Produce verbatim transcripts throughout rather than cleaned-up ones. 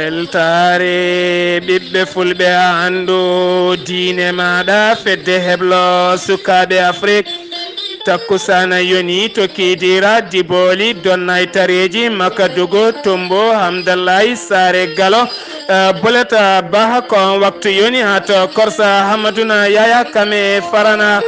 Weltaare ɓiɓɓe fulɓe, a anndu diine maaɗa, fedde heblo sukaaɓe Afrik. Takkusaana yoni to Kiidiira, Dibooli, Donnay Tareeji, Makadugu, Tumbu, Hamdallaay, Saare Galo, eh, Boleta Bah, ko on waktu yoni haa to Korsa Hamaduna Yaya, kame Farana.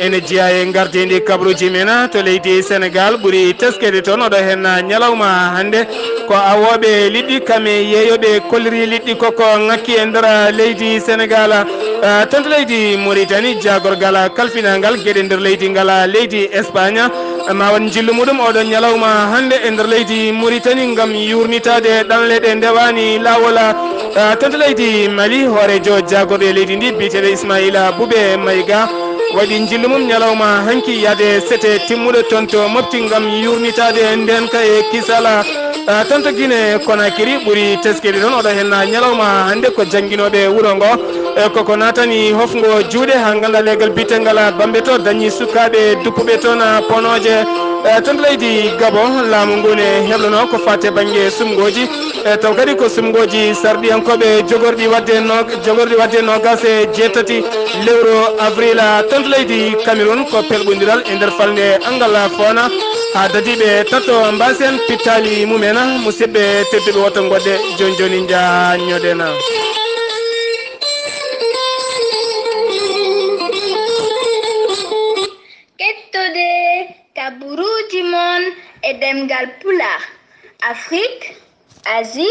Ene jeyaa e ngardiindi kabaruuji men to leydi Senegaal, ɓuri teskede toon oɗo heen ñalawma hannde. Ko awooɓe liɗɗi, kame yeeyooɓe kolliri liɗɗi koko ŋakki e nder leydi Senegaal. Eh, toon to leydi Moritani, jaagorgal kalfinaangal geɗe nder leydi ngala, leydi Espagne, ma waɗ njillu muɗum oɗo ñalawma hannde e nder leydi Moritani ngam yuurnitaade ɗanle ɗe ndewaani laawol. Eh, toon to leydi Mali, hooreejo jaagorɗe leydi ndi biyeteeɗo Ismaila Bube Mayga waɗi njillu mum ñalawma hanki yaade sete timmuɗo toon to Mopti ngam yuurnitaade ndeenka e kisala. Ah, toon to Gine Konakiri ɓuri teskede noon oɗo heen ñalawma hannde ko jannginooɓe wuro ngo, e koko naatani hofngo juuɗe haa ngannda leegal bitengal Bambeto dañi sukaaɓe duppuɓe toon ponooje. Eh, toon to leydi Gabon, laamu ngu ne heblono ko faate bannge sumngooji. E taw kadi ko sumngooji sarɗiyankooɓe jogorɗi waɗde no-, jogorɗi waɗde noogaas e jeetati lewru avril. Toon to leydi Cameroun ko pelɓondiral e nder falnde Angal Foona haa dadiiɓe tato mbaasi heen pittaali mumen. Musidɓe tedduɓe, woto ngoɗɗe jooni jooni njaha ñoɗena. Kettode kaburuuji mon e ɗemngal Pulaar, Afrik, Asie,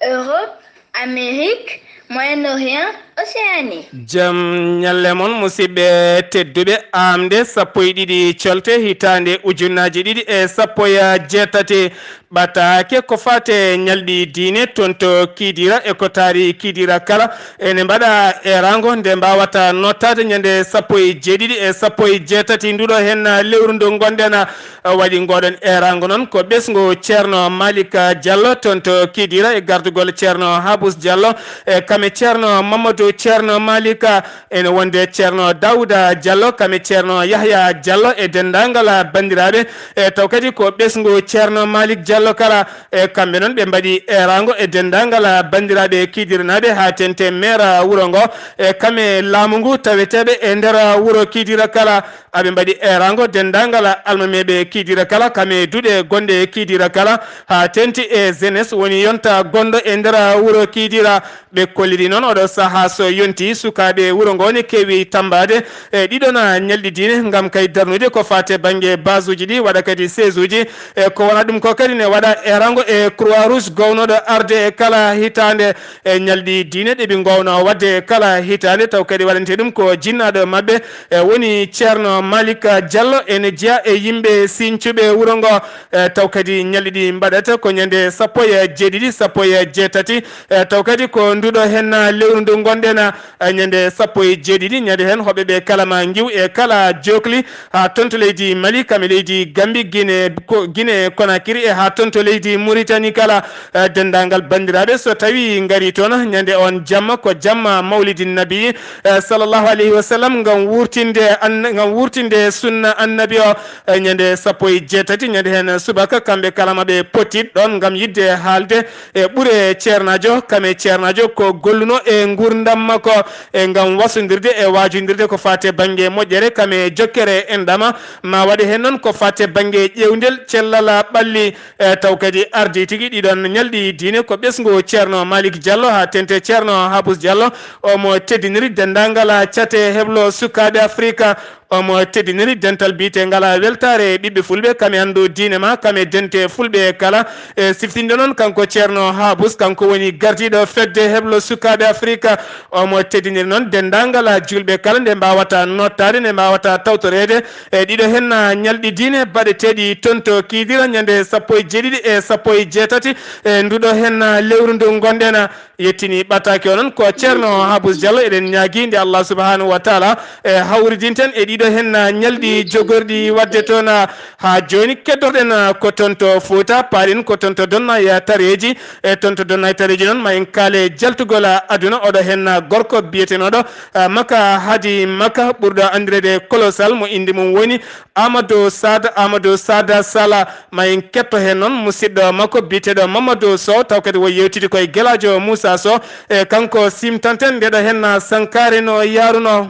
Europe, Amérique, Moyen-Orient, Océanie. Jam ñalle mon, musidɓe tedduɓe. Aamde sappo e ɗiɗi colte hitaande ujunnaaji ɗiɗi e sappo e jeetati, ɓataake ko faate ñalɗi diine toon to Kiidiira e ko taari Kiidiira kala. Ene mbaɗa eeraango nde mbaawata nottaade ñande sappo e jeeɗiɗi e sappo e jeetati nduɗo heen lewru ndu ngonɗen. Waɗi ngoɗon eeraango noon ko ɓesngu Ceerno Malik Diallo toon to Kiidiira e gardugol Ceerno Habus Diallo, e kame Ceerno Mamadou Ceerno Malik. Ene wonde Ceerno Daouda Diallo, kame Ceerno Yahya Diallo e denndaangal banndiraaɓe. E taw kadi ko ɓesngu Ceerno Malik Diallo kala, e kamɓe noon ɓe mbaɗi eeraango e denndaangal banndiraaɓe kiidiranaaɓe haa tente maire wuro ngo, e kame laamu ngu taweteeɓe e nder wuro Kiidiira kala. Aɓe mbaɗi eeraango denndaangal almameeɓe Kiidiira kala, kame duɗe gonɗe Kiidiira kala, haa tenti e jeunesse woni yonta gonɗo e nder wuro Kiidiira. Ɓe kolliri noon oɗo sahaa so yonti sukaaɓe wuro ngo ne keewi tammbaade e ɗiɗon ñalɗi diine ngam kay darnude ko faate bannge basuuji ɗi, waɗa kadi seesuuji. E ko wona ɗum ko kadi ne waɗa eeraango e Croix Rouge gownooɗo arde e kala hitaande. E ñalɗi diine ɗe ɓe ngoowno waɗde kala hitaande, taw kadi waɗante ɗum ko jinnaaɗo maɓɓe, e woni Ceerno Malik Diallo, ene jeyaa e yimɓe sincuɓe wuro ngo. E taw kadi ñalɗi ɗi mbaɗata ko ñande sappo e jeeɗiɗi, sappo e jeetati. E taw kadi ko nduɗo heen lewru ndu ngonɗen, e ñande sappo e jeeɗiɗi, ñande heen hoɓɓe ɓe kala ma ngiw e kala jookli. Haa toon to leydi Mali, kam e leydi Gambi, Gine ko, Gine Konakiri, e haa toon to leydi Muritani kala, eh, denndaangal banndiraaɓe, so tawii ngarii toon ñande oon jamma, ko jamma Mawlidi Nabi, eh, sallallahu alayhi wa sallam, ngam wuurtinde an-, ngam wuurtinde sunna Annabi o, eh, ñande sappo e jeetati, ñande heen subaka, kamɓe kala maɓe poti ɗoon ngam yiɗde haalde e ɓure ceernaajo, kam e ceernaajo ko golluno e nguurndam makko, e ngam wasondirde e waajondirde ko faate bannge moƴƴere, kam e jokkere enɗam, ma waɗe heen noon ko faate bannge ƴeewndel cellal ɓalli. E taw kadi ardii tigi ɗiɗon ñalɗi diine ko ɓesngu Ceerno Malik Diallo haa tente Ceerno Habus Diallo, omo teddiniri denndaangal cate heblo sukaaɓe Afrika. Omo teddiniri dental biyeteengal Weltaare Ɓiɓɓe Fulɓe, kam e anndu diine ma, kam e dente Fulɓe kala. E siftinde noon, kanko Ceerno Habus, kanko woni gardiiɗo fedde heblo sukaaɓe Afrika. Omo teddiniri noon denndaangal juulɓe kala nde mbaawata nottaade, nde mbaawata tawtoreede. E ɗiɗo heen ñalɗi diine baɗeteeɗi toon to Kiidira, ñande sappo e jeeɗiɗi e sappo e jeetati, e nduɗo heen lewru ndu ngonɗen. Yettini ɓattaake o noon ko Ceerno Habus Diallo. Eɗen ñaagii nde Allah subhanahu wa taala e hawridinten e ɗiɗo Heen ñalɗi jogorɗi waɗde toon, haa jooni keddorɗen ko toon to Fuuta, paaɗen ko toon to Donna e tareeji. E toon to Donna e tareeji noon, ma en kaale jaltugol aduna. Oɗo heen gorko biyetenooɗo, ah, Maka Hadi Maka, ɓurɗo anndireede Colossal, mo innde mum woni Amadou Sada, Amadou Sada Sala. Ma en ketto heen noon musidɗo makko biyeteeɗo Mamadou Sow, taw kadi wo yewtide koye Gelaajo Moussa Sow. E kanko simtanten ndeɗo heen sankaare no yaarunoo.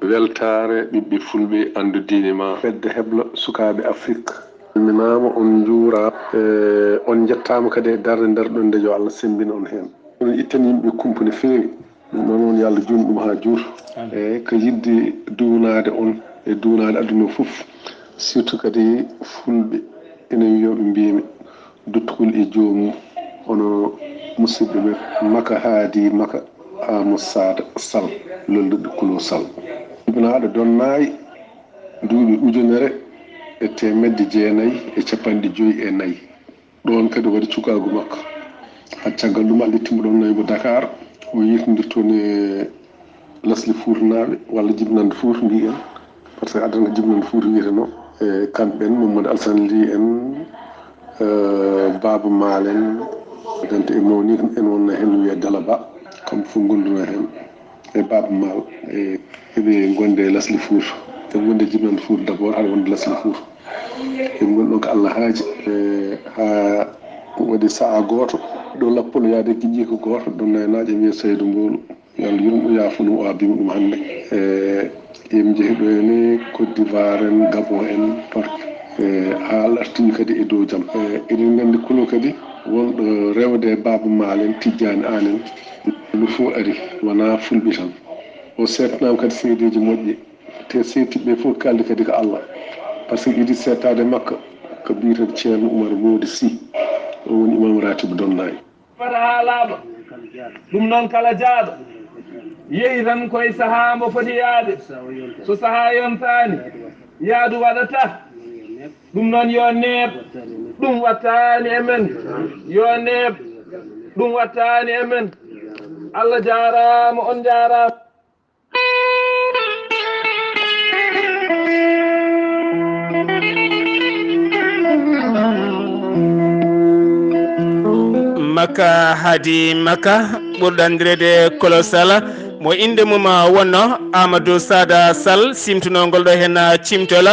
Weltaare ɓiɓɓe fulɓe, anndu diine ma. Fedde heblo sukaaɓe Afrik. Calminaama, on njuuraama, e on njettaama kadi e darnde ndarɗon nde, yo Allah semmbin on heen. Onon ittan yimɓe kumpa no feewi. Ɗum ɗoon woni yo Allah juutnu ɗum haa juuta. Eey, ko yiɗde duwanaade on e duwanaade aduna o fof, surtout kadi fulɓe ene wiyooɓe mbiymi duttugol e joomum, hono musidɓe men Maka Haadi Maka Aamo Saada Sal, lolluɗo Kulo Sal. Jibinaaɗo Donnaay duuɓi ujunere e teemedde jeenayi e capanɗe joyi e nayi. Ɗoon kadi o waɗi cukaagu makko. Haa caggal ɗum, Allah itti mo ɗoon, nawi mo Dakar. O yeewtidiri toon e Leslie Fuutanaaɓe, walla Jibinannde Fuuta mbiyen, par ce que adana ko Jibinannde Fuuta wiyetenoo. E kamɓe en, Mamadou Alassane Ly en, e Baaba Maal en, dante e mawni en, wonna heen no wiyee Dala Ba, kamɓe fof ngondunoo heen. E Baaba Maal, e eɓe ngondi e Leslie Fuuta, eɓe ngondi e Jibinannde Fuuta d'abord, haɗa wonde Leslie Fuuta. Eɓe ngoni ɗoon ko Allah haaji, e haa waɗi sahaa gooto, ɗo lappol yaade e kijiiko gooto, ɗo naynaajo e wiyee Saydu Mboolu, yo Allah yurmo, yaafo ɗum, o abbima ɗum hannde. E eɓe njehi ɗo heen Côte d'Ivoire en, Gabon en, partout. E haa lartini kadi e dow jam. E eɗen nganndi Kulo kadi wonɗo rewde e Baaba Maal en, Tijjaani Aan en, ɗum fof ari, wonaa fulɓe tan. O seetanaama kadi seedeeji moƴƴi, te seedtiiɓe fof kaaldi kadi ko Allah. Par ce que idi seettaade makko ko biyeteeɗo Ceerno Umar Moodi Sih, o woni Imam Ratibu Donnaay. Fata haa laaɓa. Ɗum noon kala jaaɗo yehi tan ko e sahaa mbo foti yaade. So sahaa yontaani, yaadu waɗataa. Ɗum noon yo neeɓ, ɗum wattaani e men. Yo neeɓ, ɗum wattaani e men. Allah jaaraama, on njaaraama. Makka Hadi Makka, ɓurɗo anndireede Kolosal, mo innde mum wonno Amadou Sada Sall, simtunoo ngol ɗo heen cimtol.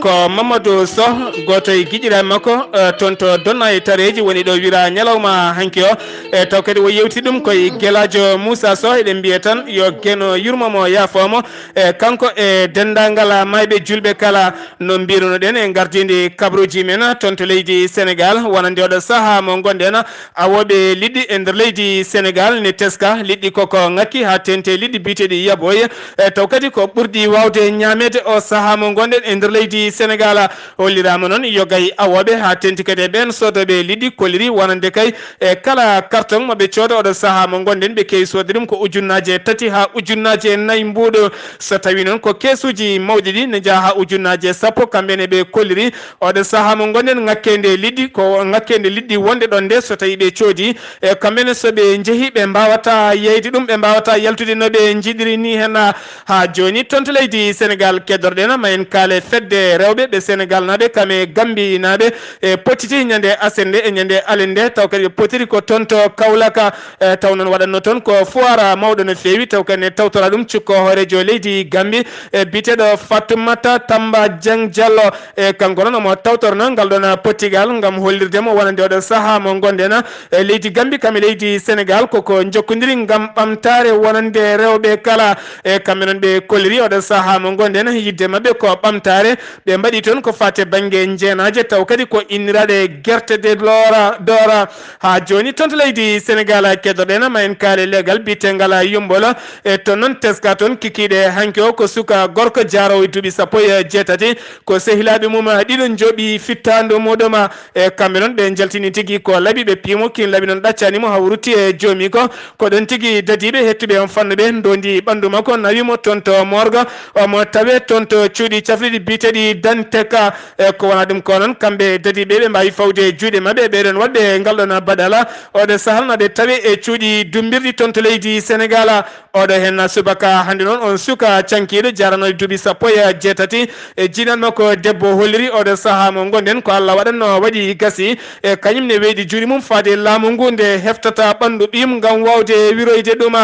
Ko Mamadou Soh, gooto e giƴiraaɓe makko, eh, toon to Donna e Tareeji, woni ɗo wira ñalawma hanki o. E taw kadi o yewti ɗum koye Gelaajo Moussa Soh, eɗen mbiya tan yo Geno yurmo mo, yaafoo mo. E kanko e denndaangal maayɓe juulɓe kala, no mbirunoɗen e ngardiindi kabaruuji men toon to leydi Senegaal, wonande oɗo sahaa mo ngonɗen, awooɓe liɗɗi e nder leydi Senegaal ne teska, liɗɗi koko ŋakki haa teeŋti e liɗɗi biyeteeɗi yaboye. E taw kadi ko ɓurɗi waawde ñaameede o sahaa mo ngonɗen e nder leydi Senegaal. Holliraama noon yogay awooɓe haa teeŋti kadi e ɓeen soodooɓe liɗɗi kolliri wonande kay e kala kartoŋ mo ɓe cooda oɗo sahaa mo ngonɗen, ɓe keewi soodde ɗum ko ujunnaaje tati haa ujunnaaje nayi mbuuɗu. So tawii noon ko keesuuji mawɗi ɗi ne njaha haa ujunnaaje sappo, kamɓe ne ɓe kolliri oɗo sahaa mo ngonɗen ŋakkeende liɗɗi, ko ŋakkeende liɗɗi wonde ɗoon nde so tawii ɓe coodi, e kamɓe ne so ɓe njehii ɓe mbaawataa yeyde ɗum, ɓe mbaawataa yaltude no ɓe njiɗiri ni heen. Haa jooni toon to leydi Senegaal keddorɗen, ma en kaale fedde rewɓe ɓe Senegaalnaaɓe kam e Gambinaaɓe, e pottiti ñande aset nde e ñande alet nde, taw kadi ɓe pottiri ko toon to Kaolack. E taw noon waɗatno toon ko foire mawɗo no feewi, taw kadi ne tawtora ɗum cukko hooreejo leydi Gambi, e biyeteeɗo Fatoumata Tamba Dieng Diallo. E kanko noon omo tawtorno ngal ɗoon pottigal ngam hollirde mo wonande oɗo sahaa mo ngonɗen e leydi Gambi kam e leydi Senegaal, koko jokkondiri ngam ɓamtaare wonande rewɓe kala. E kamɓe noon ɓe kolliri oɗo sahaa mo ngonɗen, yiɗde maɓɓe ko ɓamtaare. Ɓe mbaɗi toon ko faati e bannge njeenaaje, taw kadi ko inniraaɗe gerte de lora, dora. Haa jooni toon to leydi Senegaal keddorɗen, ma en kaale leegal biyetengal Yumbol. E toon noon teska toon kikiiɗe hanki o ko suka gorko jaaroowo e duuɓi sappo e jeetati. Ko sehilaaɓe mum ɗiɗo njooɓi fittaandu muɗum. E kamɓe noon ɓe njaltini tigi ko laɓi, ɓe piyi mo, kiin laɓi noon ɗaccani mo haa o rutti e joomiiko. Ko ɗoon tigi dadiiɓe heɗtuɓe on fannuɓe ndoondi ɓanndu makko, nawi mo toon to morgue. Omo tawee toon to cuuɗi cafrirɗi biyeteeɗi Danteka. E ko wona ɗum ko noon, kamɓe dadiiɓe ɓe mbaawi fawde juuɗe maɓɓe, ɓeɗon waɗɓe ngal ɗon badala. Oɗo sahaa noon ɓe tawi e cuuɗi dummbirɗi toon to leydi Senegal. Oɗo heen subaka hannde noon, on suka cankiiɗo jarano e duuɓi sappo e jeetati. E jiinan makko debbo holliri oɗo sahaa mo ngonɗen ko Allah waɗatno waɗi gasi. E kañum ne weydi juuɗe mum faade laamu ngu nde heftata ɓanndu ɓiyum ngam waawde wiroyde ɗum.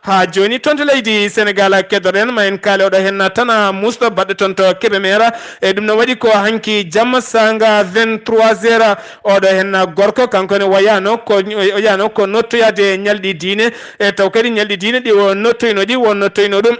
Haa jooni toon to leydi Senegal keddoɗen ma en kaali oɗo heen tana musɗo baɗɗo toon to Kébémer. E ɗum no waɗi ko hanki jamma saanga vingt-trois heures. Oɗo heen gorko kanko ne wayano ko, o yano ko nottoyaade ñalɗi diine. E taw kadi ñalɗi diine ɗi o nottoyno ɗi, o nottoyno ɗum.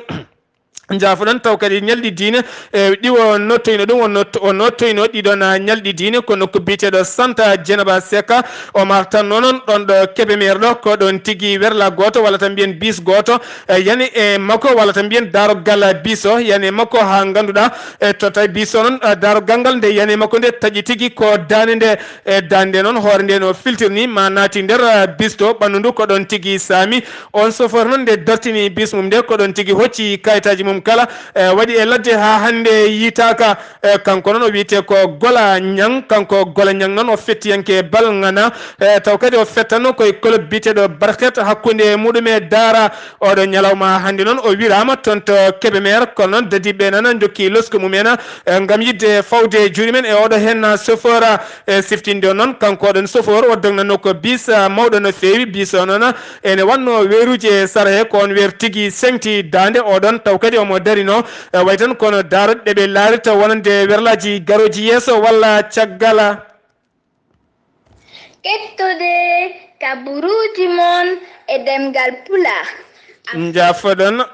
Njaafoɗon, taw kadi ñalɗi diine, e, ɗi o nottoyno ɗum, o notto-, o nottoyno ɗiɗon, a, ñalɗi diine, kono ko biyeteeɗo Santa Dieynaba Seck, o martanno noon ɗon ɗo Kébémer ɗo, ko ɗon tigi werla gooto, walla tan mbiyen bis gooto, e, yani e makko, walla tan mbiyen daroggal bis o, yani e makko haa ngannduɗaa, e, to tawi bis o noon, e, daroggal ngal nde yani e makko nde taƴi tigi ko daande nde, e, daande nde noon hoore nde no filtirni ma naati nder, e, bis to ɓanndu ndu ko ɗon tigi saami. On chauffeur noon nde dartini bis mum nde, ko ɗon tigi hocci kayitaaji mum kala, e, waɗi e ladde haa hannde yiytaaka. E, kanko noon o wiyetee ko Gola Ñang, kanko Gola Ñang noon o fettiyanke Balŋana, e, taw kadi o fettanno koye club biyeteeɗo Barket hakkunde muɗum e Daara. Oɗo ñalawma hannde noon o wiraama toon to Kébémer, kono noon dadiiɓe nana njokki losku mum en, e, ngam yiɗde fawde juuɗe men e oɗo heen chauffeur. E, siftinde o noon, kanko oɗon chauffeur o dognatno ko bis, a, mawɗo no feewi. Bis o noon ene waɗno weeruuji e sara he, ko on weer tigi seŋti daande oɗon, taw kadi omo darino, e, way tan kono daaroɗe ɗe ɓe laarirta wonande werlaaji garooji yeeso walla caggal. Kettude kaburuuji mon e ɗemngal Pulaar. Njaafoɗon.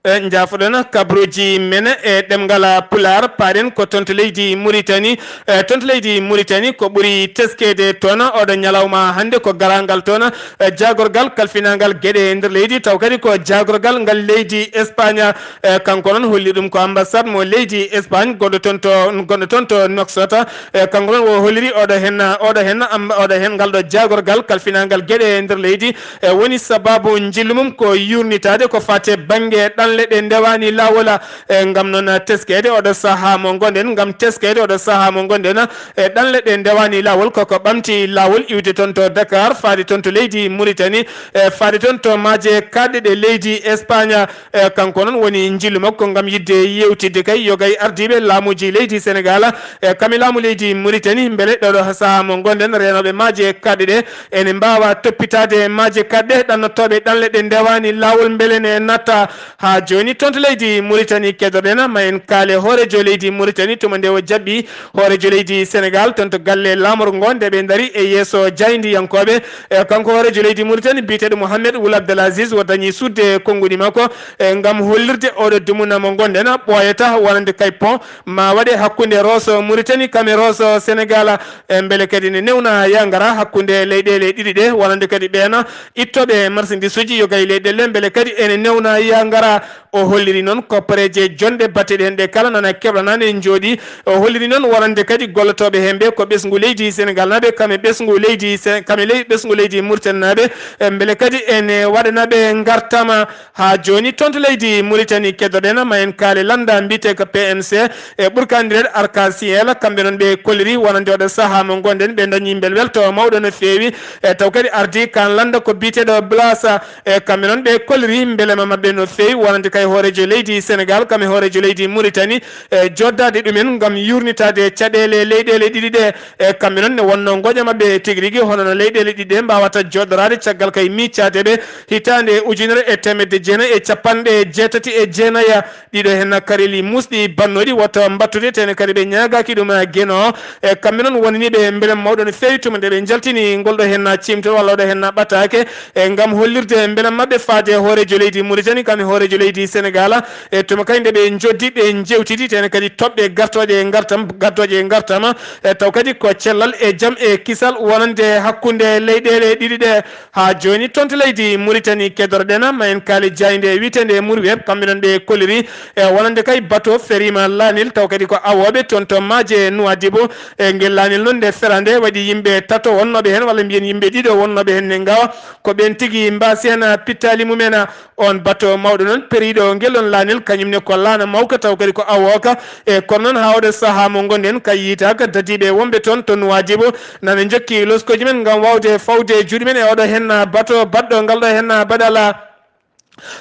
E, njaafoɗon kabaruuji men e ɗemngal Pulaar, paaɗen ko toon to leydi Muritani. E, toon to leydi Muritani, ko ɓuri teskeede toon oɗo ñalawma hannde ko garaangal toon, e, jaagorgal kalfinaangal geɗe e nder leydi, taw kadi ko jaagorgal ngal leydi Espagne. E, kanko noon holli ɗum ko ambassade mo leydi Espagne gonɗo toon to, gonɗo toon to Nouakchott. E, kanko noon o holliri oɗo heen, oɗo heen amba-, oɗo heen ngal ɗo jaagorgal kalfinaangal geɗe e nder leydi. E, woni sababu njillu mum ko yuurnitaade ko faati e bannge ɗanle ɗe ndewaani laawol. E, ngam noon teskeede oɗo sahaa mo ngonɗen, ngam teskeede oɗo sahaa mo ngonɗen, e, ɗanle ɗe ndewaani laawol, koko ɓamti laawol iwde toon to Dakar, faade toon to leydi Muritani, e, faade toon to maaje kaaɗɗe ɗe leydi Espagne. E, kanko noon woni njillu makko ngam yiɗde yeewtidde kay yogay ardiiɓe laamuuji leydi Senegal, e, kam e laamu leydi Muritani, mbele ɗo ɗo sahaa mo ngonɗen reenooɓe maaje kaaɗɗe ɗe ene mbaawa toppitaade maaje kaaɗɗe ɗannotooɓe ɗanle ɗe ndewaani laawol mbele ne natta. Haa jooni toon to leydi Muritani keddoɗen ma en kaale hooreejo leydi Muritani tuma nde o jaɓɓi hooreejo leydi Senegal toon to galle laamorgo ngo nde ɓe ndari e yeeso jaayndiyankooɓe. E, kanko hooreejo leydi Muritani biyeteeɗo Mohamed Wul Abdel Aziz o dañi sudde konnguɗi makko, e, ngam hollirde oɗo dumuna mo ngonɗen ɓooyata wonande kay pont ma waɗe hakkunde Rosso Muritani kam e Rosso Senegal. E, mbele kadi ne newna yangara hakkunde leyɗeele ɗiɗi ɗe, wonande kadi ɓeena ittooɓe marchandise uji yogay leyɗeele, mbele kadi ene newna yangara. O holliri noon koppareeje jonɗe baɗteɗe heen ɗe kala nana keblanaande en njooɗi. O holliri noon wonande kadi gollotooɓe heen ɓe ko ɓesngu leydi Senegal naaɓe, kam e ɓesngu leydi Se-, kam e ley-, ɓesngu leydi Mauritanie naaɓe, e mbele kadi ene waɗanaɓe ngartama. Haa jooni toon to leydi Muritani keddoɗen ma en kaale lannda mbiyetee ko P M C e ɓurkandireede Arc-en-Ciel, kamɓe noon ɓe kolliri wonande oɗo sahaa mo ngonɗen ɓe dañi mbel welto mawɗo no feewi. E taw kadi ardi kan lannda ko biyeteeɗo Blasa. E kamɓe noon ɓe kolliri mbelema maɓɓe no feewi wonande kay hooreejo leydi Senegal kam e hooreejo leydi Muritani, e joddaade ɗumen ngam yuurnitaade caɗeele leyɗeele ɗiɗi ɗe. E kamɓe noon ne wonnoo ngoƴa maɓɓe tigi rigi, hono no leyɗeele ɗiɗi ɗe mbaawata jooɗoraade caggal kay miicaade ɓe hitaande ujunere e teemedde jeenayi e capanɗe jeetati e jeenayi. Ɗiɗo heen kareeli muusɗi bannooɗi woto mbattude, tene kadi ɓe ñaagaaki ɗum Geno. E kamɓe noon wonani ɓe mbelema mawɗo no feewi tuma nde ɓe njaltini ngol ɗo heen ciimtol walla oɗo heen ɓataake, e ngam hollirde mbelema maɓɓe faade hooreejo leydi Muritani kam e hooreejo leydi Senegal. E tuma kay nde ɓe njoddi ɓe njewtidi, tene kadi toɓɓe gartooje e ngartam, gartooje e ngartam, e taw kadi ko cellal e jam e kisal wonande hakkunde leyɗeele ɗiɗi ɗe. Haa jooni toon to leydi Muritani keddoɗen ma en kaali jaaynde wiyeteende Mourweb, kamɓe noon ɓe kolliri, e wonande kay bato feriima laanil, taw kadi ko awooɓe toon to maaje Nouadhibou. E ngel laanil noon nde fera nde waɗi yimɓe tato wonnooɓe heen, walla mbiyen yimɓe ɗiɗo wonnooɓe heen ne ngawa, ko ɓeen tigi mbaasi heen pittaali mumen. On bato mawɗo noon periiɗo ngel ɗon laanel, kañum ne ko laana mawka, taw kadi ko awooka. E kono noon, haa oɗo sahaa mo ngonɗen, ka yiitaaka dadiiɓe wonɓe toon to Nuwaadibu nana njokki loskooji men ngam waawde fawde juuɗe men e oɗo henna bato baɗɗo ngal ɗo henna baɗala.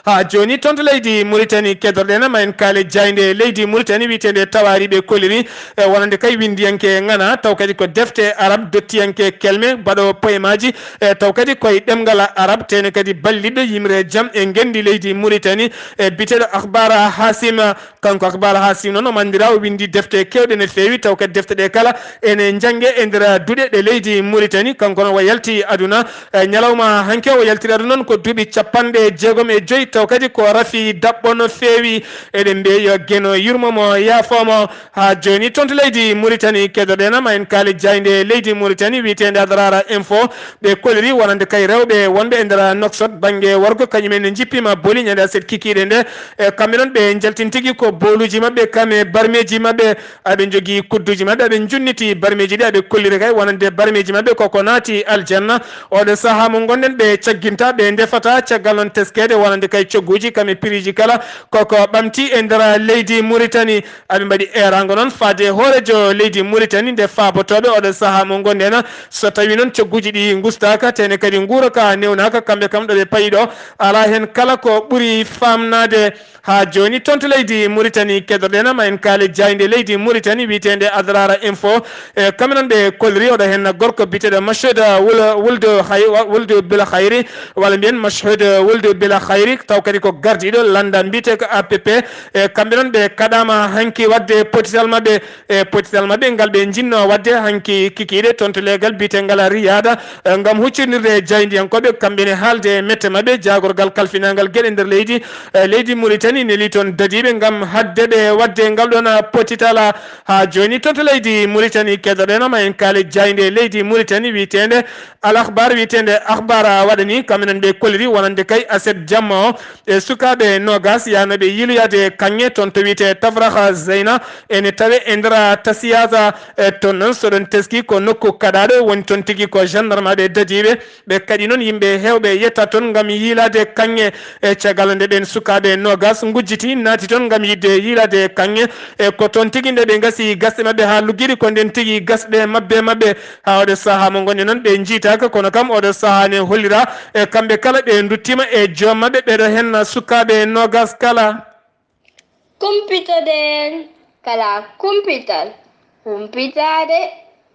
Haa jooni, toon to leydi Muritani, keddorɗen ma en kaale jaaynde leydi Muritani wiyeteende Tawaari, ɓe kolliri e wonande kay winndiyanke ŋana, taw kadi ko defte arab, dottiyanke kelme, baɗoowo poemaaji, e taw kadi koye ɗemngal arab, tene kadi balliɗo yimre jam e ngenndi leydi Muritani, e biyeteeɗo Akhbar Hasim. Kanko Akhbar Hasim noon, omo anndira, o winndi defte keewɗe no feewi, taw kadi defte ɗe kala ene njannge e nder duɗe ɗe leydi Muritani. Kanko noon, o yalti aduna, e ñalawma hanki o, o yaltiri aduna noon ko duuɓi capanɗe jeegom e joyi, taw kadi ko rafi daɓɓo no feewi. Eɗen mbiya yo Geno yurmo mo, yaafo mo. Haa jooni, toon to leydi Muritani, keddorɗen ma en kaale jaaynde leydi Muritani wiyeteende Adrara Info. Ɓe kolliri wonande kay rewɓe wonɓe e nder Nouakchott bannge worgo, kañum en ne njippiima booli ñande aset kikiiɗe nde. E kamɓe noon, ɓe njaltini tigi ko booluuji maɓɓe, kam e barmeeji maɓɓe. Aɓe njogii kudduuji maɓɓe, aɓe njunniti barmeeji ɗi, aɓe kolliri kay wonande barmeeji maɓɓe koko naati aljanna. Oɗo sahaa mo ngonɗen, ɓe cagginta, ɓe ndefata, caggal noon teskeede wonande kay cogguuji, kam e piriiji kala koko ɓamti e nder leydi Muritani. Aɓe mbaɗi eeraango noon faade hooreejo leydi Muritani nde faabotooɓe oɗo sahaa mo ngonɗen. So tawii noon cogguuji ɗi ngustaaka, tene kadi nguuraka newnaaka, kamɓe kam ɗo ɓe payi ɗo, alaa heen kala ko ɓuri faamnaade. Haa jooni, toon to leydi Muritani, keddorɗen ma en kaale jaaynde leydi Muritani wiyeteende Adrara Info. E kamɓe noon, ɓe kolliri oɗo heen gorko biyeteeɗo Mashhud Wul-, Wuldu Hay-, Wuldu Bil Khayri, walla mbiyen Mashhud Wuldu Bil Khayri, taw kadi ko gardiiɗo lannda mbiyetee ko A P P. E kamɓe noon, ɓe kaɗaama hanki waɗde potital maɓɓe. E potital maɓɓe ngal ɓe njinnoo waɗde hanki kikiiɗe toon to leegal biyetengal Riyada, e ngam huccindirde e jaayndiyankooɓe, kamɓe ne haalde e mette maɓɓe, jaagorgal kalfinaangal geɗe nder leydi, e leydi Muritani, neli toon dadiiɓe ngam haɗde ɓe waɗde ngal ɗoon potital. Haa jooni, toon to leydi Muritani, keddorɗen ma en kaale jaaynde leydi Muritani wiyeteende Al Akhbar, wiyeteende Akhbar, waɗani, kamɓe noon ɓe kolliri wonande kay aset jamma o, e sukaaɓe noogaas yahnooɓe yiiloyaade kaŋŋe toon to wiyetee Tafrakh Zeyna, ene tawee e nder Tasiyasa. E toon noon, so ɗon teskii, ko nokku kaɗaaɗo, woni toon tigi ko gendarmeɓe dadiiɓe. Ɓe kaɗi noon yimɓe heewɓe yetta toon ngam yiilaade kaŋŋe. E caggal nde ɓeen sukaaɓe noogaas ngujjiti, naati toon ngam yiɗde yiilaade kaŋŋe. E ko toon tigi nde ɓe ngasi gasɗe maɓɓe haa luggiɗi, ko ndeen tigi gasɗe maɓɓe maɓɓe. Haa oɗo sahaa mo ngonɗen noon, ɓe njiytaaka, kono kam oɗo sahaa ne hollira, e kamɓe kala ɓe nduttiima e joom maɓɓe, ɓeɗo henna sukaaɓe noogaas kala. Kumpitoɗen kala kumpital, humpitaade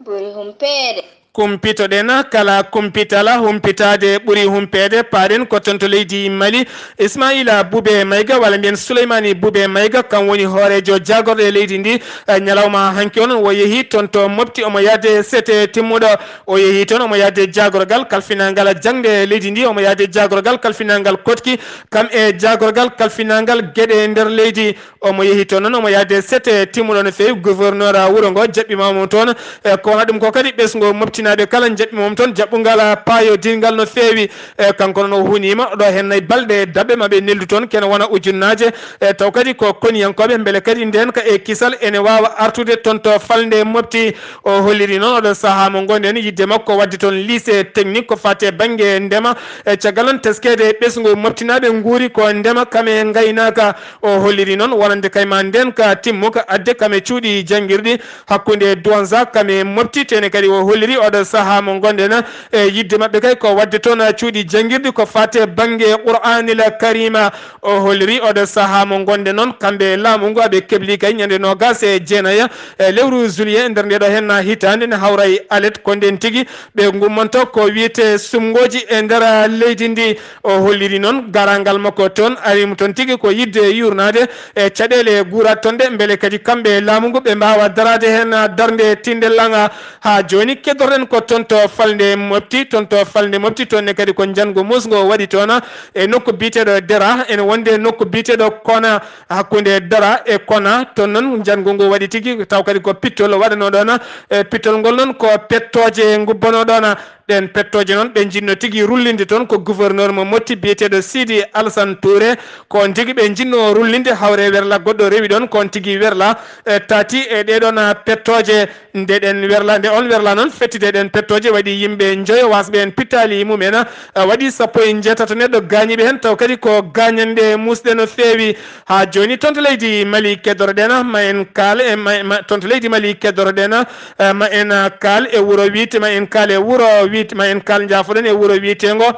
ɓuri humpeede. Kumpitoɗen kala kumpital, humpitaade ɓuri humpeede. Paaɗen ko toon to leydi Mali. Ismaila Bube Mayga, walla mbiyen Souleymani Bube Mayga, kam woni hooreejo jaagorɗe leydi ndi. E ñalawma hanki on, o yehi toon to Mopti, omo yahde sete timmuɗo. O yehi toon, omo yahde jaagorgal kalfinangal jaŋde leydi ndi, omo yahde jaagorgal kalfinangal koɗki, kam e jaagorgal kalfinangal geɗe nder leydi. Omo yehi toon noon, omo yahde sete timmuɗo no feewi. Gouverneur wuro ngo jaɓɓiima mo toon. E ko wona ɗum ko kadi ɓesngu Moptinaaɓe kala jaɓɓiima mo toon, jaɓɓungal paayodingal no feewi. E kanko noon, o huniima ɗo heen nay balɗe daɓɓe maɓe neldu toon, kene wona ujunnaaje. E taw kadi ko koniyankooɓe, mbele kadi ndeenka e kisal ene waawa artude toon to falnde Mopti. O holliri noon oɗo sahaa mo ngonɗen yiɗde makko waɗde toon lycée technique ko faati e bannge ndema. E caggal noon, teskeede ɓesngu Moptinaaɓe nguuri ko ndema kam e ngaynaaka. O holliri noon wonande kayma ndeenka timmuka adde kam e cuuɗi janngirɗi hakkunde Douentza kam e Mopti. Tene kadi o holliri oɗo sahaa mo ngonɗen e yiɗde maɓɓe kay ko waɗde toon cuuɗi janngirɗi ko faati e bannge Qur'aanil Kariima. O holliri oɗo sahaa mo ngonɗen noon, kamɓe e laamu ngu, aɓe kebli kay ñande noogaas e jeenayi e lewru juillet nder nde ɗo heen hitaande, ne hawra e alet. Ko ndeen tigi ɓe ngummanto ko wiyetee sumngooji e nder leydi ndi. O holliri noon garaangal makko toon, ari mo toon tigi ko yiɗde yuurnaade e caɗeele guuraade toon ɗe, mbele kadi kamɓe e laamu ngu ɓe mbaawa daraade heen darnde tinnde laaŋa. Haa jooni, keddorɗen ko toon to falnde Mopti, toon to falnde Mopti, toon ne kadi ko njanngu muusngu waɗi toon e nokku biyeteeɗo Dera, ene wonde nokku biyeteeɗo Kona, hakkunde Dera e Kona. Toon noon, njanngu ngu waɗi tigi, taw kadi ko pittol waɗanoo ɗoon. E pittol ngol noon, ko pettooje ngubbanoo ɗoon. Ɗeen pettooje noon, ɓe njiɗno tigi rullinde toon ko gouverneur mo Motti biyeteeɗo Sidi Alassane Touré. Ko on tigi ɓe njiɗno rullinde, hawre werla goɗɗo rewi ɗoon, ko on tigi werla, eh, taati e ɗee ɗoon, ah, pettooje. Nde ɗeen werla, nde on werla noon fettude ɗeen pettooje, waɗi yimɓe njoyo, waasɓe heen pittaali mumen, ah, waɗi sappo e njeetato neɗɗo gaañiiɓe heen, taw kadi ko gaañannde muusɗe no feewi. Haa jooni toon to leydi Mali keddoro-ɗen, ma en kaal e, ma, ma, toon to leydi Mali keddoro-ɗen, eh, ma en, ah, kaal e wuro wiyte, ma en kaal e wuro wiyte, ma en kaal, njaafoɗen, e wuro wiyeteengo,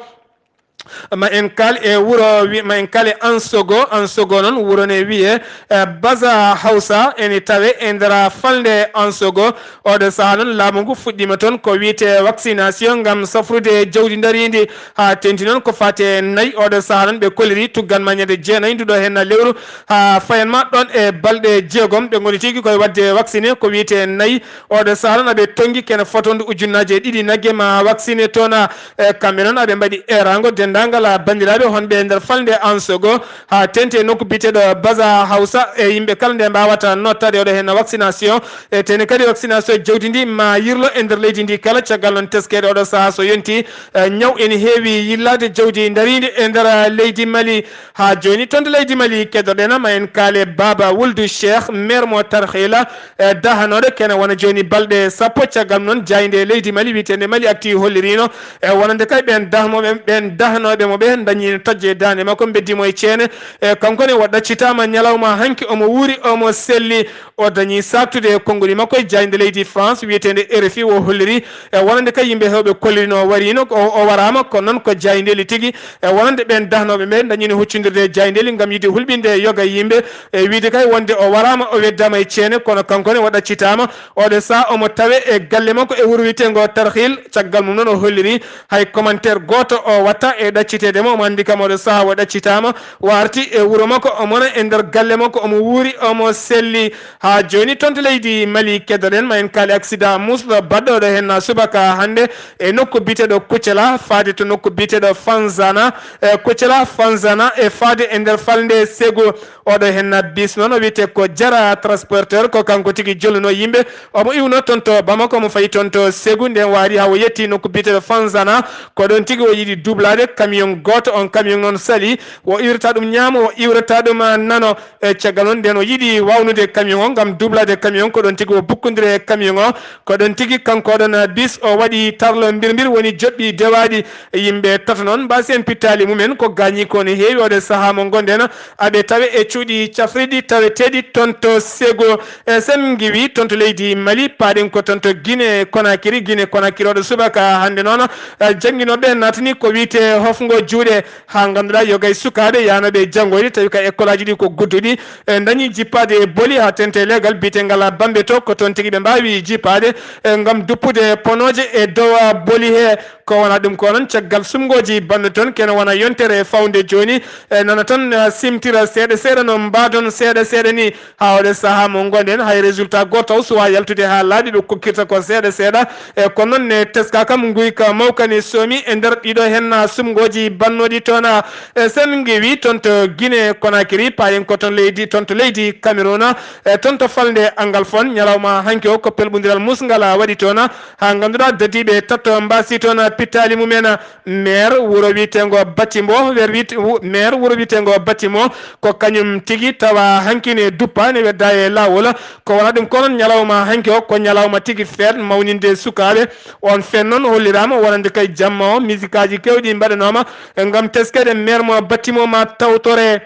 ma en kaal e wuro wi-, ma en kaal e Ansogo. Ansogo noon wuro ne wiyee, eh, Baza Hausa, ene tawe e nder falnde Ansogo. Oɗo sahaa noon laamu ngu fuɗɗiima toon ko wiyetee vaccination ngam safrude jawdi ndariindi. Haa teeŋti noon ko faati e nayi. Oɗo sahaa noon ɓe kolliri tuggan ma ñande jeenayi nduɗo heen lewru, haa fayan ma ɗoon e balɗe jeegom. Ɓe ngoni tigi koye waɗde vacciné ko wiyetee nayi. Oɗo sahaa noon aɓe tonngi kene fotondu ujunnaaje ɗiɗi nagge ma vacciné toon. E kamɓe noon aɓe mbaɗi eeraango denndaangal banndiraaɓe honɓe e nder falnde Ansogo, haa teeŋti e nokku biyeteeɗo Baza Hausa, e yimɓe kala nde mbaawata nottaade oɗo heen vaccination. E teeŋti kadi vaccination jawdi ndi ma yirlo e nder leydi ndi kala. Caggal noon teskeede oɗo sahaa so yonti, eh, ñaw ene heewi yillaade jawdi ndariindi e nder, eh, leydi Mali. Haa jooni toon to leydi Mali keddoro-ɗen, ma en kaal e Baaba Wuldu Cheikh, maire mo Tarhila, eh, dahanooɗo kene wona jooni balɗe sappo. Caggal noon jaaynde leydi Mali wiyeteende Mali Actu holliriino, eh, wonande kay ɓeen dahnooɓe, ɓeen dahnooɓe mo ɓe ndañiino taƴde daande makko, mbeddi mo e ceene. Eh, kanko ne o ɗaccitaama ñalawma hanki, omo wuuri, omo selli. O dañi saaktude e konnguɗi makko e jaaynde leydi France wiyeteende R F I, o holliri, e wonande kay yimɓe heewɓe kollirino o wariino, o, o waraama, kono noon ko jaayndeeli tigi. E wonande ɓeen dahnooɓe ɓe ndañiino huccondirde e jaayndeeli ngam yiɗde hulɓinde yoga yimɓe, e wiyde kay wonde o waraama, o weddaama e ceene, kono kanko ne o ɗaccitaama. Oɗo sahaa omo tawe e galle makko e wuro wiyeteengo Tarhil. Caggal mum noon o holliri hay commentaire gooto o watta e ɗacciteede mo. Omo anndi kam oɗo sahaa o ɗaccitaama. O arti e wuro makko, o mona e nder galle makko, omo wuuri, omo selli. Haa jooni toon to leydi Mali keddoro-ɗen, ma en kaal e accident muusɗo baɗɗo oɗo heen subaka hannde e nokku biyeteeɗo Kucela, faade to nokku biyeteeɗo Fanzana, e Kucela Fanzana, e faade e nder falnde Segu. Oɗo heen bis noon o wiyetee ko Jara Transporteur, ko kanko tigi jolluno yimɓe. Omo iwno toon to Bamako, omo fayi toon to Segu. Nden waari haa o yetti nokku biyeteeɗo Fanzana, ko ɗoon tigi o yiɗi dublaade camion gooto. On camion noon sali, o iwrata ɗum ñaamo, o iwrata ɗum, ah, nano. E caggal noon nden o yiɗi waawnude camion o ngam dublaade camion, ko ɗoon tigi o bukkondiri e camion o. Ko ɗoon tigi kanko oɗon, ah, bis o waɗi tarlo mbir mbir, woni joɓɓi dewaaɗi. Yimɓe tato noon mbaasi heen pittaali mumen, ko gaañi ko ne heewi. Oɗo sahaa mo ngonɗen, aɓe tawe e cuuɗi cafriɗi taweteeɗi toon to Sego. E sen ngiwi toon to leydi Mali, paaɗen ko toon to Guinée Conakry. Guinée Conakry oɗo subaka hannde noon, eh, jannginooɓe naatani ko wiyetee hofngo juuɗe, haa ngannduɗaa yogay sukaaɓe yahanooɓe e janngoyde, tawi ka ekkolaaji ɗi ko gudduɗi, eh, ndañi jippaade e boli haa teeŋti e leegal biyeteegal Bambeto. Ko toon tigi ɓe mbaawi jippaade, eh, ngam duppude ponooje e dow, ah, boli he. Ko wona ɗum ko noon, caggal sumngooji bannuɗi toon, kene wona yontere fawnde jooni, e nana tan, eh, simtira seeɗa seeɗa no mbaadon seeɗa seeɗa ni. Haa oɗo sahaa mo ngonɗen, hay résultat gooto taw suwaa yaltude haa laaɓi, ɓe kokkirta ko seeɗa seeɗa. E kono noon ne teska kam nguyka mawka ne soomi e nder ɗiɗo heen sumngooji bannoɗi toon. E sen ngiwi toon to Guinée Conakry, paayen ko toon leydi, toon to leydi Cameroun, e toon to falnde Angleterre, ñalawma hanki o ko pelɓondiral musngal waɗi toon, haa ngannduɗaa dadiiɓe tato mbaasi toon pittaali mumen. Maire wuro wiyeteengo Batimo, wer wiyet-, wu-, maire wuro wiyeteengo Batimo, ko kañum tigi tawa hanki ne duppa, ne wedda e laawol. Ko wona ɗum ko noon, ñalawma hanki o ko ñalawma tigi feet mawninde sukaaɓe. On feet noon holliraama wonande kay jamma o, misikaaji keewɗi mbaɗanooma ngam teskeede maire mo Batimo ma tawtore.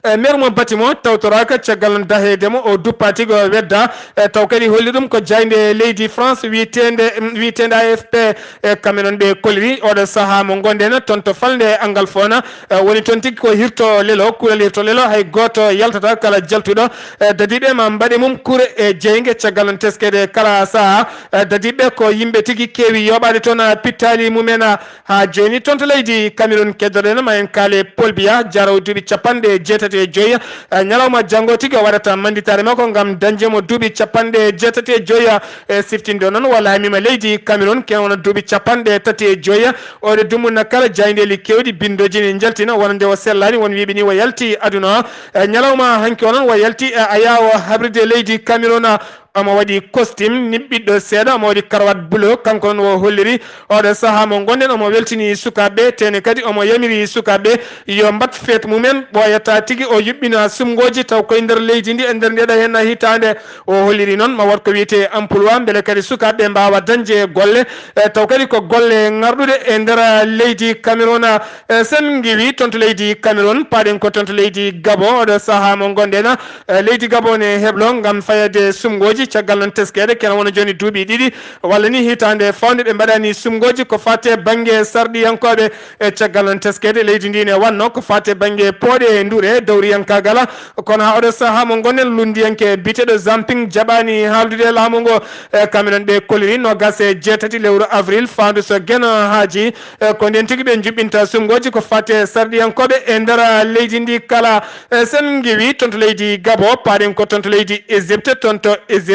E maire mo Batimo tawtoraaka, caggal noon daheede mo o duppa tigi o wedda. E taw kadi holli ɗum ko jaaynde leydi France wiyeteende, wiyeteende A F P. E kamɓe noon ɓe kolliri oɗo sahaa mo ngonɗen toon to falnde Angleterre. E woni toon tigi ko hirto lelo, kuulal hirto lelo, hay gooto yaltata kala jaltuɗo. E dadiiɓe ma mbaɗe mum kure e jeynge, caggal noon teskeede kala sahaa. E dadiiɓe ko yimɓe tigi keewi yooɓaade toon pittaali mumen. Haa jooni toon to leydi Cameroun keddoro-ɗen, ma en kaale Paul Biya, jaraw duuɓi capanɗe jeetati e joyi. Eh, ñalawma janngo tigi o waɗata mannditaare makko ngam dañde mo duuɓi capanɗe jeetati e joyi. E siftinde noon, walla mi wiya leydi Cameroun, ken wona duuɓi capanɗe tati e joyi. Oɗo dumunna kala jaayndeeli keewɗi binndooji ne njaltina wonande o sellaani, won wiiɓe ni o yalti aduna o. Eh, ñalawma hanki o noon o yalti, eh, ayaawo habride leydi Cameroun. Omo waɗi costume niɓɓiɗɗo seeɗa, omo waɗi karawaat bleu, kanko noon o holliri oɗo sahaa mo ngonɗen, omo weltini sukaaɓe, tene kadi omo yamiri sukaaɓe yo mbaɗ feet mumen, ɓooyata tigi o yuɓɓina sumngooji taw koye nder leydi ndi e nder ndeɗo heen hitaande. O holliri noon ma waɗ ko wiyetee emploi, mbele kadi sukaaɓe mbaawa dañde golle, e taw kadi ko golle ŋarɗuɗe e nder leydi Cameroun. E sen ngiwi toon to leydi Cameroun, paaɗen ko toon to leydi Gabon, oɗo sahaa mo ngonɗen, e leydi Gabon ne heblo ngam fayade sumngooji, caggal noon teskeede kene wona jooni duuɓi ɗiɗi walla ni hitaande fawnde ɓe mbaɗani sumngooji ko faate bannge sarɗiyankooɓe. E caggal noon teskeede leydi ndi ne wanno ko faate bannge pooɗe ndure dawriyankaagal, kono haa oɗo sahaa mo ngonɗen lunndiyanke biyeteeɗo Zamping jaɓaani haaldude e laamu ngo. E Cameroun ɓe koliri noogaas e jeetati lewru avril faandu so Geno haaji. E ko ndeen tigi ɓe njuɓɓinta sumngooji ko faate sarɗiyankooɓe e nder leydi ndi kala. E sen ngiwi toon to leydi Gabon, paaɗen ko toon to leydi Égypte, toon to Égypte,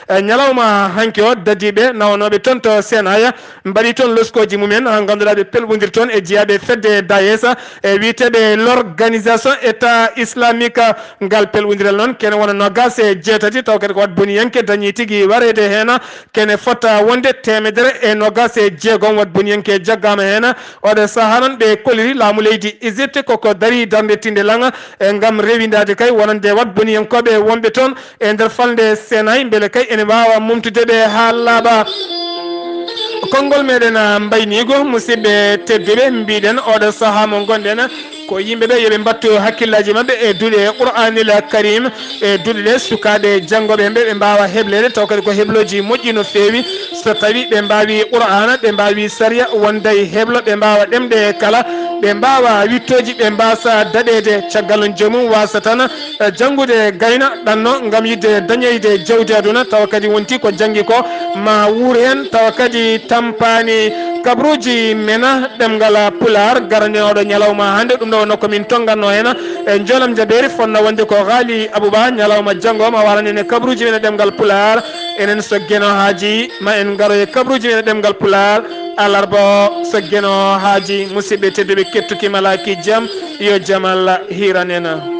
e ñalawma hanki o dadiiɓe nawanooɓe toon to Senaya mbaɗi toon loskooji mumen, haa ngannduɗaa ɓe pelɓondiri toon e jeyaaɓe fedde Daesh, e wiyeteeɓe l'Organisation État Islamique. Ngal pelɓondiral noon kene wona noogaas e jeetati, taw kadi ko waɗ boniyanke dañi tigi wareede heen, kene fota wonde teemedere e noogaas e jeegom waɗ boniyanke jaggaama heen. Oɗo sahaa noon ɓe koliri laamu leydi Égypte koko darii darnde tinde laŋa, e ngam rewindaade kay wonande waɗ boniyankooɓe wonɓe toon e nder falnde Senay, mbele kay ene waawa momtude ɓe haa laaɓa. Konngol meɗen, ah, mbayniigo, musidɓe tedduɓe, mbiɗen oɗo sahaa mo ngonɗen, ko yimɓe ɓe yo ɓe mbattu hakkillaaji maɓɓe e duɗe Qur'aanil Karim, e duɗe ɗe sukaaɓe janngooɓe heen ɓe, ɓe mbaawa hebleede, taw kadi ko heblooji moƴƴi no feewi. So tawii ɓe mbaawi Qur'aana, ɓe mbaawi sariya, wonday heblo, ɓe mbaawa ɗemɗe kala, ɓe mbaawa wiɗtooji, ɓe mbaasa daɗeede. Caggal noon joomum waasa tan, eh, janngude gayna ɗanno ngam yiɗde dañeyde jawdi aduna, tawa kadi wonti ko janngi ko ma wuur heen, tawa kadi tampaani kabruuji men ɗemngal Pulaar. Garande oɗo ñalawma hannde, ɗum ɗo wonno ko min tonngatno heen. E njoolam jabeeri fotno wonde ko Ghali Abouba, ñalawma janngo ma warane ne kabruuji men e ɗemngal Pulaar. Enen so Geno haaji, ma en ngaro e kabruuji men e ɗemngal Pulaar alarba o so Geno haaji. Musidɓe tedduɓe, kettuki malaaki jam, yo jam Allah hiiran en.